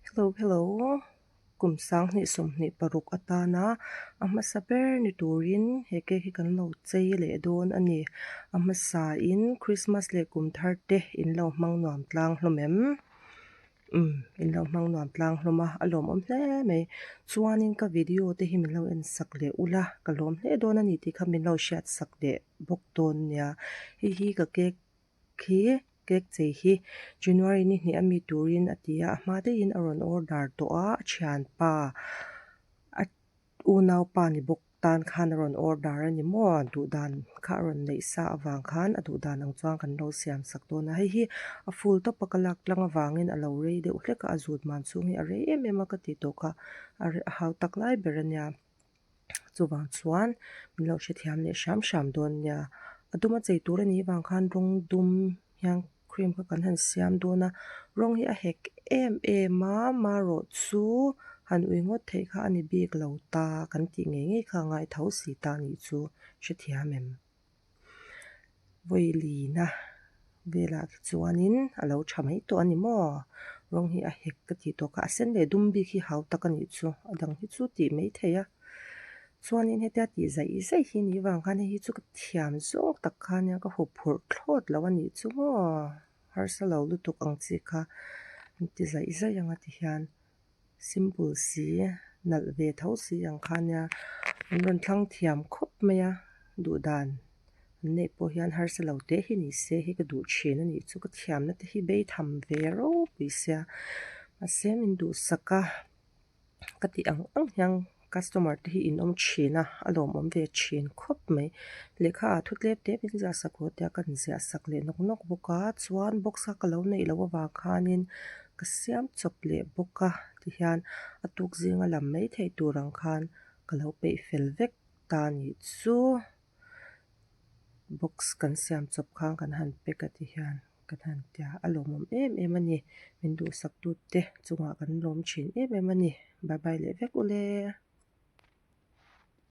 Hello hello kum 2026 atana a hmasa ber ni turin he cake hi kan lo chei leh dawn a ni. A hmasa in Christmas leh kum thar te in lo hmang nuam tlang hlawm em? Umm in lo hmang nuam tlang hlawm a, a lawmawm hle mai. Chuanin ka video te hi min lo en sak leh ula ka lawm hle dawn a ni tih kha min lo hriat sak leh bawk dawn nia. Hei hi ka cake khi cake chei hi January ni hnih ami turin a ti a, a hma daihin a rawn order tawh a, a thianpa a unaupa ni bawk tan khan a rawn order a ni maw duh dan kha a rawn neih sa avang khan a duh dan ang chuan kan lo siam sak dawn a, hei hi a full tawp a ka lak tlang avangin a lo rei deuh hlek a, a zut man chhung hi a rei em em a ka tih tawh kha a hau tak lai ber a nia. Chuvang chuan min lo hrethiam leh hram hram dawn nia. A dum a chei tur a nih vang khan rawng dum hian cream kha kan han siam dawn a, rawng hi a hek em em a, marawh chu han ui ngawt theih kha a ni bik lo ta kan tih ngei ngei kha a ngai tho si ta a nih chu hrethiam em. Vawilina velah khi chuanin a lo tha mai tawh a ni maw? Rawng hi a hek ka tih tawh kha a sen leh dum bik hi hau tak a nih chu a dang hi chu tih mai theih a. Chuanin hetia tih zaih zaih hi nih vang khan hei hi chu ka thiam zawk tak kha nia ka huphurh thlawt lo a nih chu maw? Harsa lo lutuk ang chi kha an ti zaih zaih ang a ti hian. Simple si nalh ve tho si ang kha nia an rawn thlang thiam khawp mai a duh dan an neih pawh hian harsa lo teh hi ni se hi ka duh thin a nih chu ka thiamna te hi bei tham ve ropui sia mahse min duhsak a ka tih ang ang hian customer te hi in awm thin a a lawmawm ve thin khawp mai lehkha ah thu tlem te min ziah sak haw tia ka inziah sak leh nawk nawk bawk a chuan box a ka lo neih loh avang khanin ka siam chawp leh bawk a tihian a tuk zinga lam mai theih tur ang khan ka lo peih fel vek ta a nih chu box kan siam chawp khan kan han pack a tihian kan han tia a lawmawm em em a ni min duhsak tute chungah kan lawm thin em em a ni bye bye leh vek ule.